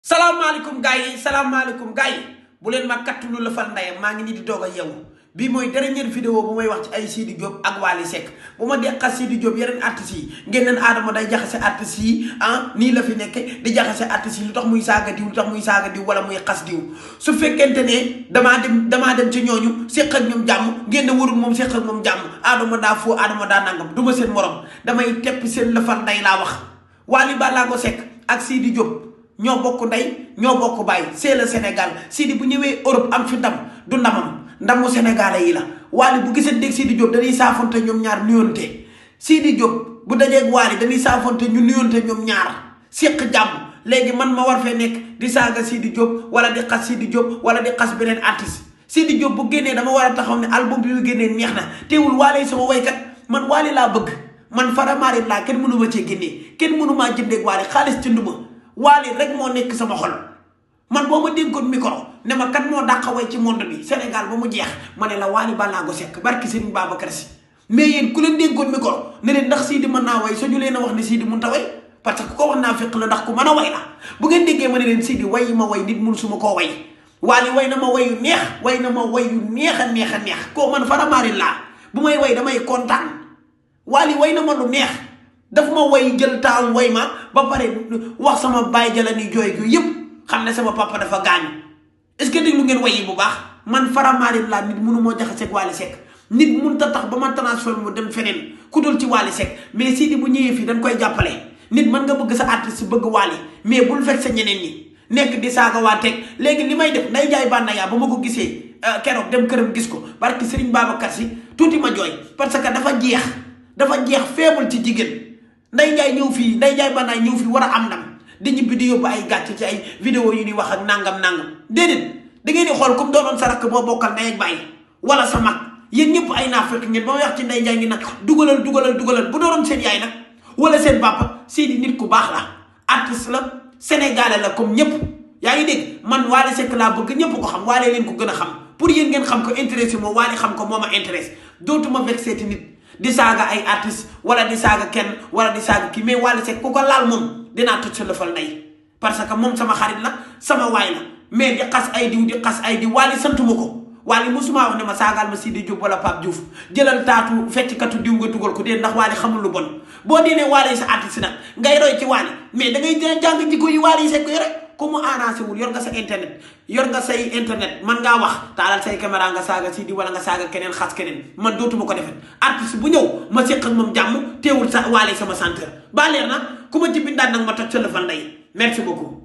salaamaaleykum gars yi bu leen ma katt lu la fal ndayam maa ngi nii di doog a yeewu bii mooy dernière vidéo bu may wax ci ay Sidi Diop ak Wally Seck bu ma deqas Sidi Diop yeneen artistes yi ngeen neen Adama day jaxase artistes yi nii la fi nekke di jaxase artistes yi lu tax muy saaga diw wala muy xas diw su fekkente ne damaa dem ci ñooñu séq ak ñoom jàmm ngeen ne warul moom séq ak moom jàmm Adama daa foo Adama daa nangam du ma seen morom damay tepp seen la fal nday laa wax Wally Ballago Seck ak Sidi Diop ñoo bokk ndey ñoo bokk bàyyi c'est le Sénégal Sidi bu ñëwee Europe am fi ndam du ndamam ndamu sénégalais yi la Wally bu gisee dégg Sidi Diop dañuy saafonte ñoom ñaar nuyonte Sidi Diop bu dajeeg Wally dañuy saafonte ñu nuyonte ñoom ñaar séq jàmm léegi man ma war fee nekk di saaga Sidi Diop wala di xas Sidi Diop wala di xas beneen artiste Sidi Diop bu génnee dama war a taxaw ne album bi mu génnee neex na teewul Wally sama waykat man Wally laa bëgg man faramaari laa kenn mënu ma cee génnee kenn mënu maa jëndeeg Wally xaalis ci nduma Wally rek moo nekk sama xol man boo ma dénkoon micro ne ma kat moo dàqa way ci monde bi Sénégal ba mu jeex ma ne la Wally Ballago Seck barki Serigne Babacar Sy mais yéen ku leen dénkoon micro ne leen ndax Sidi mën naa way soñu leen a wax ne Sidi mun ta way parce que ko wax naa fekk la ndax ku mën a way la bu ngeen déggee ma ne leen Sidi way yi ma way nit mun suma koo way Wally way na ma wayu neex way na ma wayu neex a neex koo man faramaari laa bu may way damay kontaan Wally way na ma lu neex daf ma way jël taam way ma ba pare wax sama baay jala ni jooy gu yëpp xam ne sama papa dafa gaañu est-ce que déglu ngeen way yi bu baax man faramaari laa nit mënu moo jaxaseeg Wally Seck nit mun ta tax ba ma transformé mu dem feneen ku dul ci Wally Seck mais Sidi bu ñëwee fii dañ koy jàppale nit mën nga bëgg sa artiste bëgg Wally mais bul fekk sa ñeneen ñi nekk di saaga waa teg léegi li may def nday jaay bànna yaa ba ma ko gisee keroog dem këram gis ko barki Serigne Babacar Sy tuuti ma jooy parce que dafa jeex faible ci jigéen nday jaay ñëw fii nday jaay banaay ñëw fii war a am ndam di ñibbi di yóbbu ay gàcce ci ay vidéo yu ni wax ak nangam déedéet da ngeen di xool comme doonoon sa rakk boo bokkal ndey ak bàyyi wala sa mag yéen ñëpp ay naafeq ngeen ba ma wax ci nday jaay ngi nag dugalal bu doonoon seen yaay nag wala seen papa Sidi nit ku baax la artiste la sénégalais la comme ñëpp yaa ngi dégg man Wally Seck laa bëgg ñëpp ko xam Wally leen ko gën a xam pour yéen ngeen xam ko intéressé moo Wally xam ko moo ma intéressé dootuma vexé nit di saaga ay artiste wala di saaga kenn wala di saaga kii mais Wally Seck ku ko laal moom dinaa toj sa lëfal ndey parce que moom sama xarit la sama waay la mais di xas ay diw Wally santuma ko Wally musuma wax ne ma saagaal ma Sidi Diop wala Pape Diouf jëlal taatu fecckatu diw nga tugal ko dee ndax Wally xamul lu bon boo dee ne Wally sa artiste nag ngay roy ci Wally mais da ngay jàng jikko yi Wally Seck yore ku mu arrangé wul yor nga say internet man ngaa wax taalal say caméra nga saaga Sidi wala nga saaga keneen xas keneen man dootuma ko defet artiste bu ñëw ma séq ak moom jàmm teewul sa Wally sama centre ba leer na ku ma ci bindaat nag ma toj sa lëfal ndey merci beaucoup